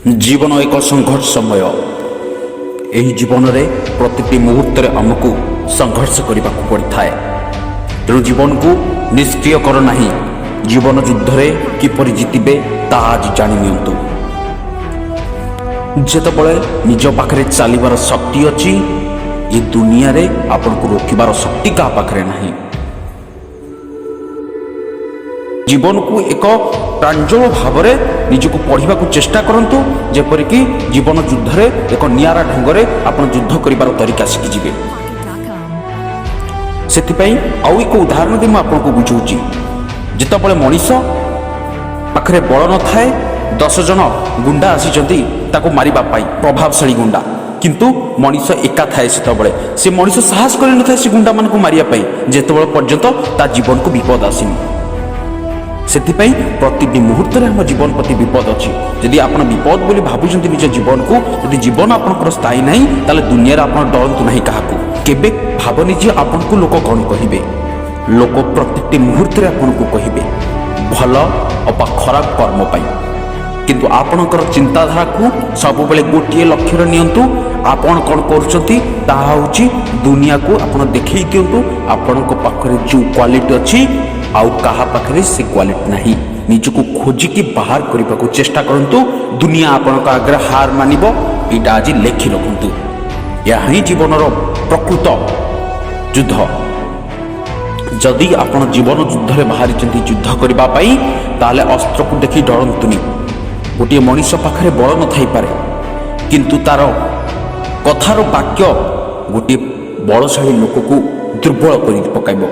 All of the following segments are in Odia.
ଜୀବନ ଏକ ସଂଘର୍ଷମୟ। ଏହି ଜୀବନରେ ପ୍ରତିଟି ମୁହୂର୍ତ୍ତରେ ଆମକୁ ସଂଘର୍ଷ କରିବାକୁ ପଡ଼ିଥାଏ। ତେଣୁ ଜୀବନକୁ ନିଷ୍କ୍ରିୟ କର ନାହିଁ। ଜୀବନ ଯୁଦ୍ଧରେ କିପରି ଜିତିବେ, ତାହା ଆଜି ଜାଣି ନିଅନ୍ତୁ। ଯେତେବେଳେ ନିଜ ପାଖରେ ଚାଲିବାର ଶକ୍ତି ଅଛି, ଏ ଦୁନିଆରେ ଆପଣଙ୍କୁ ରୋକିବାର ଶକ୍ତି କାହା ପାଖରେ ନାହିଁ। ଜୀବନକୁ ଏକ ପ୍ରାଞ୍ଜଳ ଭାବରେ ନିଜକୁ ପଢ଼ିବାକୁ ଚେଷ୍ଟା କରନ୍ତୁ, ଯେପରିକି ଜୀବନ ଯୁଦ୍ଧରେ ଏକ ନିଆରା ଢଙ୍ଗରେ ଆପଣ ଯୁଦ୍ଧ କରିବାର ତରିକା ଶିଖିଯିବେ। ସେଥିପାଇଁ ଆଉ ଏକ ଉଦାହରଣ ଦେଇ ମୁଁ ଆପଣଙ୍କୁ ବୁଝାଉଛି। ଯେତେବେଳେ ମଣିଷ ପାଖରେ ବଳ ନଥାଏ, 10 ଜଣ ଗୁଣ୍ଡା ଆସିଛନ୍ତି ତାକୁ ମାରିବା ପାଇଁ, ପ୍ରଭାବଶାଳୀ ଗୁଣ୍ଡା, କିନ୍ତୁ ମଣିଷ ଏକା ଥାଏ। ସେତେବେଳେ ସେ ମଣିଷ ସାହସ କରିନଥାଏ ସେ ଗୁଣ୍ଡାମାନଙ୍କୁ ମାରିବା ପାଇଁ, ଯେତେବେଳେ ପର୍ଯ୍ୟନ୍ତ ତା ଜୀବନକୁ ବିପଦ ଆସିନି। ସେଥିପାଇଁ ପ୍ରତିଟି ମୁହୂର୍ତ୍ତରେ ଆମ ଜୀବନ ପ୍ରତି ବିପଦ ଅଛି। ଯଦି ଆପଣ ବିପଦ ବୋଲି ଭାବୁଛନ୍ତି ନିଜ ଜୀବନକୁ, ଯଦି ଜୀବନ ଆପଣଙ୍କର ସ୍ଥାୟୀ ନାହିଁ, ତାହେଲେ ଦୁନିଆରେ ଆପଣ ଡରନ୍ତୁ ନାହିଁ କାହାକୁ। କେବେ ଭାବନି ଯେ ଆପଣଙ୍କୁ ଲୋକ କ'ଣ କହିବେ। ଲୋକ ପ୍ରତିଟି ମୁହୂର୍ତ୍ତରେ ଆପଣଙ୍କୁ କହିବେ ଭଲ ଅବା ଖରାପ କର୍ମ ପାଇଁ। କିନ୍ତୁ ଆପଣଙ୍କର ଚିନ୍ତାଧାରାକୁ ସବୁବେଳେ ଗୋଟିଏ ଲକ୍ଷ୍ୟରେ ନିଅନ୍ତୁ। ଆପଣ କ'ଣ କରୁଛନ୍ତି, ତାହା ହେଉଛି ଦୁନିଆକୁ ଆପଣ ଦେଖେଇ ଦିଅନ୍ତୁ। ଆପଣଙ୍କ ପାଖରେ ଯେଉଁ କ୍ୱାଲିଟି ଅଛି, ଆଉ କାହା ପାଖରେ ସେ କ୍ୱାଲିଟି ନାହିଁ। ନିଜକୁ ଖୋଜିକି ବାହାର କରିବାକୁ ଚେଷ୍ଟା କରନ୍ତୁ। ଦୁନିଆ ଆପଣଙ୍କ ଆଗରେ ହାର ମାନିବ, ଏଇଟା ଆଜି ଲେଖି ରଖନ୍ତୁ। ଏହା ହିଁ ଜୀବନର ପ୍ରକୃତ ଯୁଦ୍ଧ। ଯଦି ଆପଣ ଜୀବନ ଯୁଦ୍ଧରେ ବାହାରିଛନ୍ତି ଯୁଦ୍ଧ କରିବା ପାଇଁ, ତାହେଲେ ଅସ୍ତ୍ରକୁ ଦେଖି ଡରନ୍ତୁନି। ଗୋଟିଏ ମଣିଷ ପାଖରେ ବଳ ନଥାଇପାରେ, କିନ୍ତୁ ତାର କଥାର ବାକ୍ୟ ଗୋଟିଏ ବଳଶାଳୀ ଲୋକକୁ ଦୁର୍ବଳ କରି ପକାଇବ।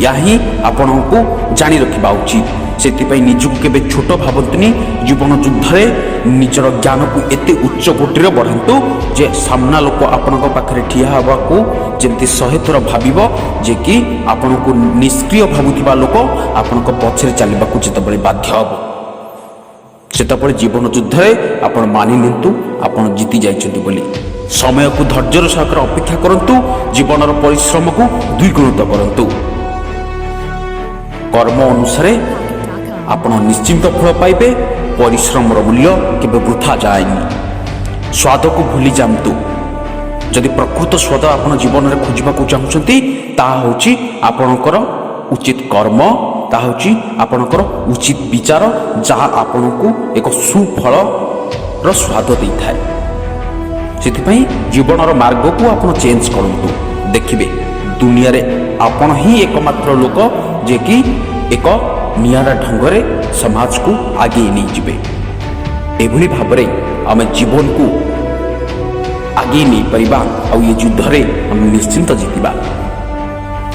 ଏହା ହିଁ ଆପଣଙ୍କୁ ଜାଣି ରଖିବା ଉଚିତ। ସେଥିପାଇଁ ନିଜକୁ କେବେ ଛୋଟ ଭାବନ୍ତୁନି। ଜୀବନ ଯୁଦ୍ଧରେ ନିଜର ଜ୍ଞାନକୁ ଏତେ ଉଚ୍ଚ କୋଟିର ବଢ଼ାନ୍ତୁ ଯେ ସାମ୍ନା ଲୋକ ଆପଣଙ୍କ ପାଖରେ ଠିଆ ହେବାକୁ ଯେମିତି 100 ଥର ଭାବିବ, ଯେ କି ଆପଣଙ୍କୁ ନିଷ୍କ୍ରିୟ ଭାବୁଥିବା ଲୋକ ଆପଣଙ୍କ ପଛରେ ଚାଲିବାକୁ ଯେତେବେଳେ ବାଧ୍ୟ ହେବ, ସେତେବେଳେ ଜୀବନ ଯୁଦ୍ଧରେ ଆପଣ ମାନି ନିଅନ୍ତୁ ଆପଣ ଜିତି ଯାଇଛନ୍ତି ବୋଲି। ସମୟକୁ ଧୈର୍ଯ୍ୟର ସହକାରେ ଅପେକ୍ଷା କରନ୍ତୁ। ଜୀବନର ପରିଶ୍ରମକୁ ଦ୍ୱିଗୁଣିତ କରନ୍ତୁ। କର୍ମ ଅନୁସାରେ ଆପଣ ନିଶ୍ଚିନ୍ତ ଫଳ ପାଇବେ। ପରିଶ୍ରମର ମୂଲ୍ୟ କେବେ ବୃଥା ଯାଏନି। ସ୍ୱାଦକୁ ଭୁଲି ଯାଆନ୍ତୁ। ଯଦି ପ୍ରକୃତ ସ୍ୱାଦ ଆପଣ ଜୀବନରେ ଖୋଜିବାକୁ ଚାହୁଁଛନ୍ତି, ତାହା ହେଉଛି ଆପଣଙ୍କର ଉଚିତ କର୍ମ, ତାହା ହେଉଛି ଆପଣଙ୍କର ଉଚିତ ବିଚାର, ଯାହା ଆପଣଙ୍କୁ ଏକ ସୁଫଳର ସ୍ୱାଦ ଦେଇଥାଏ। ସେଥିପାଇଁ ଜୀବନର ମାର୍ଗକୁ ଆପଣ ଚେଞ୍ଜ କରନ୍ତୁ। ଦେଖିବେ, ଦୁନିଆରେ ଆପଣ ହିଁ ଏକମାତ୍ର ଲୋକ ଯିଏକି ଏକ ନିଆରା ଢଙ୍ଗରେ ସମାଜକୁ ଆଗେଇ ନେଇଯିବେ। ଏଭଳି ଭାବରେ ଆମେ ଜୀବନକୁ ଆଗେଇ ନେଇପାରିବା ଆଉ ଏ ଯୁଦ୍ଧରେ ଆମେ ନିଶ୍ଚିନ୍ତ ଜିତିବା।